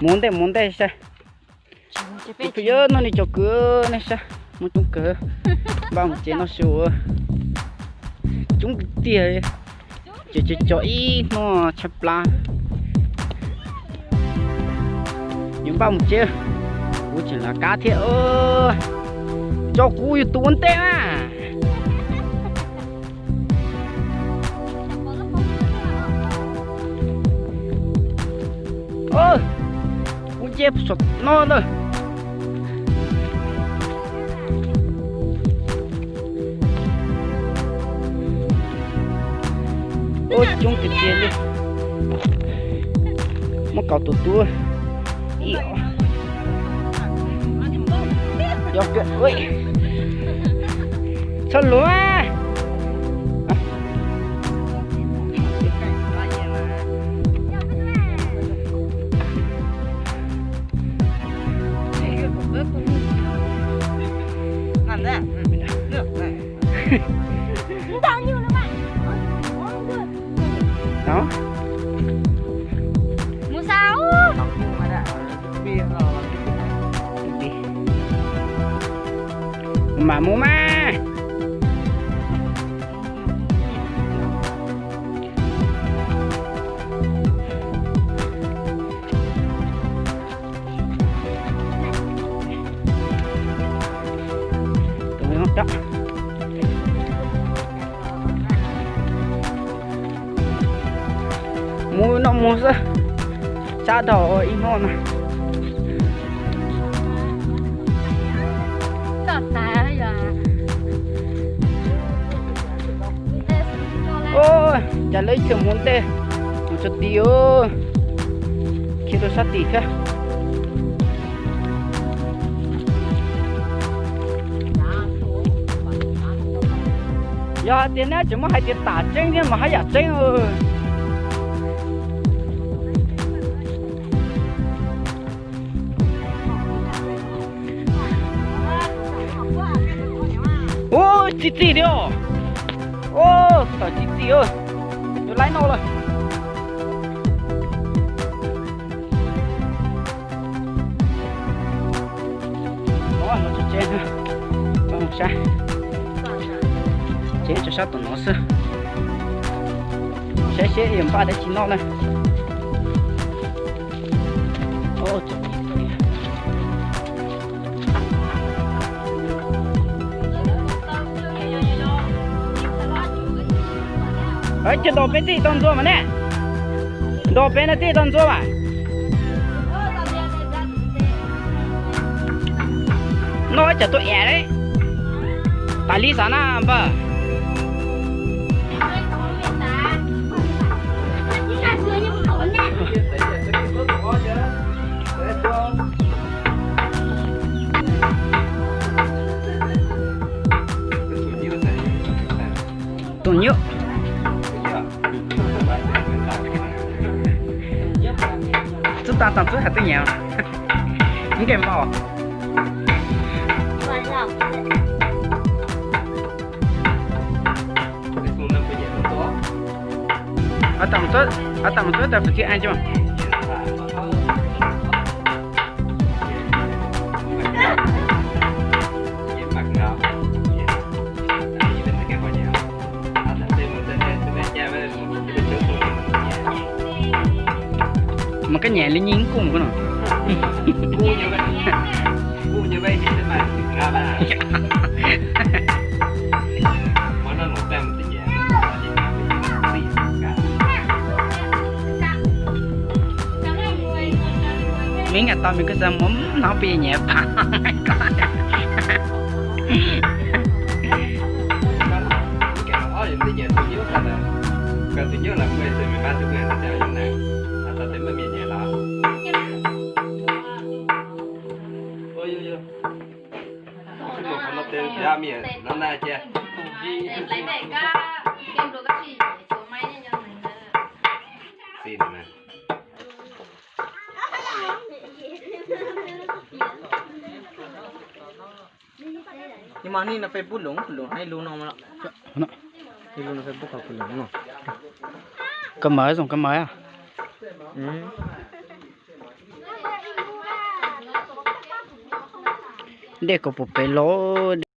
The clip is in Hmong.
Mus ntej mus ntej saib. Phooj ywg, noj nej cov kwv nej saib, muaj coob kawg. Npaj mus tsev noj su, coob tiag. Ces tseem cov ib hnub tshaib plab. Yuav npaj mus tsev, kuv tseem lav kab thiab. Tso kuv yus tus ua ntej na. Kuv nce saum no ntag. Ua coob tiag tiag li. Muab kaus tus tub ib, txhob luag. Mam mus mas. Mus noj mus xwb, sab dhau ib hnub no. Cas lawv ib txhia mus ntej, mus tso ti, khiav rau sab tim thiab. Yog hais tias neb tseem muab hais tias tam tseeb thiab mas haj yam tseeb. Ub, txi txi thiab. Ub, tawm txi txi, yuav laib no lawm. Tsev tso sab tom no xwb, saib seb yuav npaj dab tsi noj na. Ces ntaus peb tij tau ntxuag mas ne, ntaus peb na tij tau ntxuag mas. Noj ib cov tuaj ev li, tas li xav na npawg. Tus nyuj. Xub tag tau xwb hais twb nyiam. Nkeeg npaum. Ho tam mus txog tas pus txi a ci mas. Mas koj nyiam li nyiaj nkuj ko no. Mib nyiam tau mib koj xav mus hnov peb nyiam pam. Koj mawv zoo koj mawv. Dej kuv puas pem los?